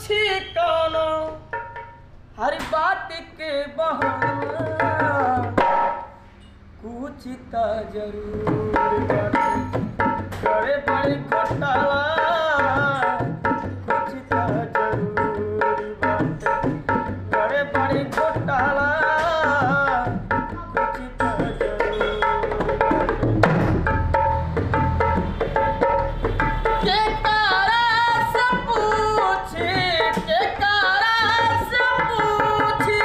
पूछी कौनो हर बात के बहाना, कुछ त जरूर बाटे बड़े बड़े घोटाला, कुछ त जरूर बाटे बड़े बड़े घोटाला, कुछ त जरूर बाटे। के कारा से पूछी, के कारा से पूछी,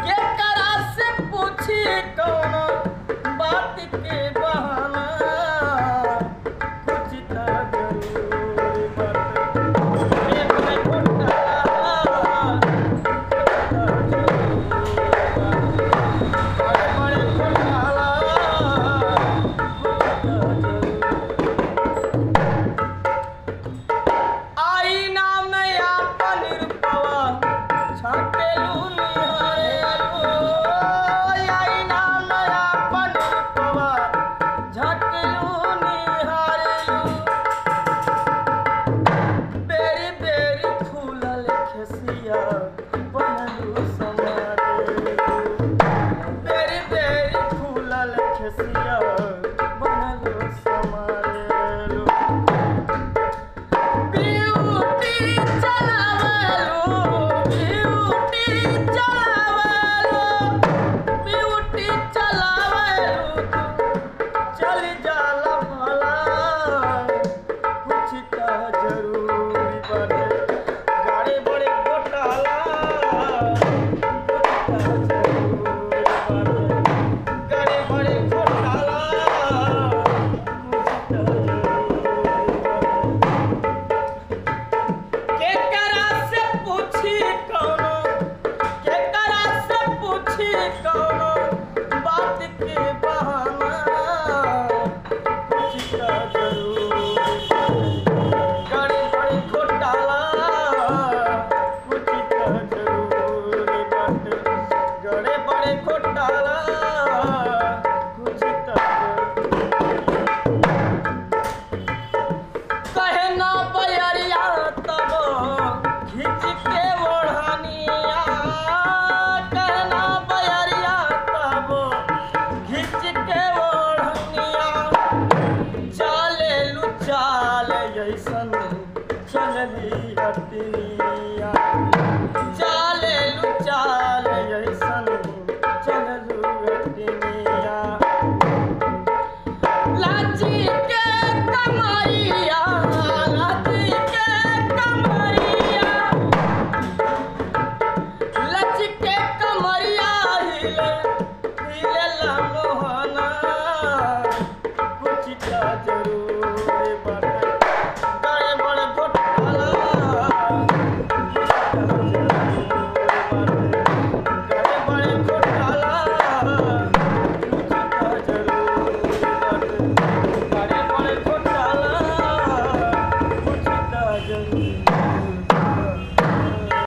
के करा से पूछी कौनो बात के बहाना, कुछ त जरूर बाटे बड़े बड़े घोटाला, कुछ त जरूर बाटे बड़े बड़े घोटाला, कुछ त जरूर। आईना में आपन रूपवा छाटेलू निहारेलू, आईना में आपन रूपवा झाकेलू निहारेलू, बेरी बेरी फूलल खेसिया बनलू समारेलू, बेरी बेरी फूलल खेसिया बनलू समारेलू। ब्यूटी चलावेलू, ब्यूटी चलावेलू, ब्यूटी चलावेलू तू चल जाला भला, कुछ त जरूरी बाटे गाड़ी बड़े घोटाला, कुछ त जरूरी बाटे गाड़ी बड़े घोटाला, कुछ त जरूरी बाटे। केकरा से पूछी कौनो, केकरा से पूछी कौनो बात के बहाना, कुछ त जरूर बाटे बड़े बड़े घोटाला, कुछ त जरूर बाटे बड़े बड़े घोटाला, कुछ त जरूर। कहना बयरिया तब खींच के ओढ़निया, कहना बयरिया तब खींच के ओढ़निया, चाले लू चाल जैसन चलली हटनिया।